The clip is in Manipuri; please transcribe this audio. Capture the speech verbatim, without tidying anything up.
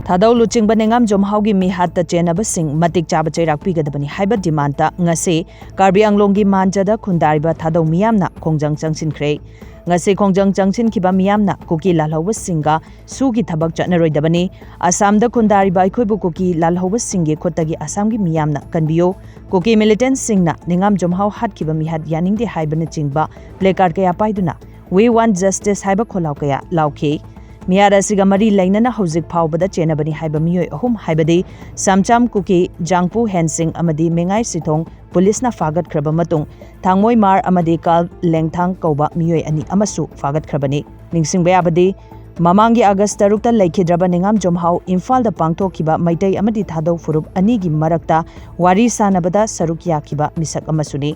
ꯊꯥꯗꯧ ꯂꯨꯆꯤꯡꯕ ꯅꯤꯡꯉꯥꯝ ꯖꯣꯝꯍꯥꯎꯒꯤ ꯃꯤꯍꯥꯠꯇ ꯆꯦꯟꯅꯕꯁꯤꯡ ꯃꯇꯤꯛ ꯆꯥꯕ ꯆꯩꯔꯥꯛ ꯄꯤꯒꯗꯕꯅꯤ ꯍꯥꯏꯕ ꯗꯤꯃꯥꯟꯗ ꯉꯁꯤ ꯀꯥꯔꯕꯤ ꯑꯪꯂꯣꯡꯒꯤ ꯃꯥꯟꯖꯗ ꯈꯨꯟꯗꯥꯔꯤꯕ ꯊꯥꯗꯧ ꯃꯤꯌꯥꯝꯅ ꯈꯣꯡꯖꯪ ꯆꯪꯁꯤꯟꯈ꯭ꯔꯦ꯫ ꯉꯁꯤ ꯈꯣꯡꯖꯪ ꯆꯪꯁꯤꯟꯈꯤꯕ ꯃꯤꯌꯥꯝꯅ ꯀꯨꯀꯤ ꯂꯥꯜꯍꯧꯕꯁꯤꯡꯒ ꯁꯨꯒꯤ ꯊꯕꯛ ꯆꯠꯅꯔꯣꯏꯗꯕꯅꯤ꯫ ꯑꯁꯥꯝꯗ ꯈꯨꯟꯗꯥꯔꯤꯕ ꯑꯩꯈꯣꯏꯕꯨ ꯀꯨꯀꯤ ꯂꯥꯜꯍꯧꯕꯁꯤꯡꯒꯤ ꯈꯨꯠꯇꯒꯤ ꯑꯁꯥꯝꯒꯤ ꯃꯤꯌꯥꯝꯅ ꯀꯟꯕꯤꯌꯨ꯫ ꯀꯨꯀꯤ ꯃꯤꯂꯤꯇꯦꯟꯠꯁꯤꯡꯅ ꯅꯤꯡꯉꯥꯝ ꯖꯣꯝꯍꯥꯎ ꯍꯥꯠꯈꯤꯕ ꯃꯤꯍꯥꯠ ꯌꯥꯅꯤꯡꯗꯦ ꯍꯥꯏꯕꯅꯆꯤꯡꯕ ꯄ꯭ꯂꯦꯀꯥꯔꯗ ꯀꯌꯥ ꯄꯥꯏꯗꯨꯅ "We want justice" ꯍꯥꯏꯕ ꯈꯣꯜꯂꯥꯎ ꯀꯌꯥ ꯂꯥꯎꯈꯤ꯫ ꯃꯤꯍꯥꯠ ꯑꯁꯤꯒ ꯃꯔꯤ ꯂꯩꯅꯅ ꯍꯧꯖꯤꯛ ꯐꯥꯎꯕꯗ ꯆꯦꯟꯅꯕꯅꯤ ꯍꯥꯏꯕ ꯃꯤꯑꯣꯏ ꯑꯍꯨꯝ, ꯍꯥꯏꯕꯗꯤ ꯁꯝꯆꯥꯝ ꯀꯨꯀꯤ ꯖꯥꯡꯄꯨ ꯍꯦꯟꯁꯤꯡ ꯑꯃꯗꯤ ꯃꯦꯉꯥꯏ ꯁꯤꯊꯣꯡ ꯄꯨꯂꯤꯁꯅ ꯐꯥꯒꯠꯈ꯭ꯔꯕ ꯃꯇꯨꯡ, ꯊꯥꯡꯃꯣꯏ ꯃꯥꯔ ꯑꯃꯗꯤ ꯀꯥꯜ ꯂꯦꯡꯊꯥꯡ ꯀꯧꯕ ꯃꯤꯑꯣꯏ ꯑꯅꯤ ꯑꯃꯁꯨ ꯐꯥꯒꯠꯈ꯭ꯔꯕꯅꯤ꯫ ꯅꯤꯡꯁꯤꯡꯕ ꯌꯥꯕꯗꯤ, ꯃꯃꯥꯡꯒꯤ ꯑꯥꯒꯁ ꯇꯔꯨꯛꯇ ꯂꯩꯈꯤꯗ꯭ꯔꯕ ꯅꯤꯡꯉꯥꯝ ꯖꯣꯝꯍꯥꯎ ꯏꯝꯐꯥꯜꯗ ꯄꯥꯡꯊꯣꯛꯈꯤꯕ ꯃꯩꯇꯩ ꯑꯃꯗꯤ ꯊꯥꯗꯧ ꯐꯨꯔꯨꯞ ꯑꯅꯤꯒꯤ ꯃꯔꯛꯇ ꯋꯥꯔꯤ ꯁꯥꯅꯕꯗ ꯁꯔꯨꯛ ꯌꯥꯈꯤꯕ ꯃꯤꯁꯛ ꯑꯃꯁꯨꯅꯤ꯫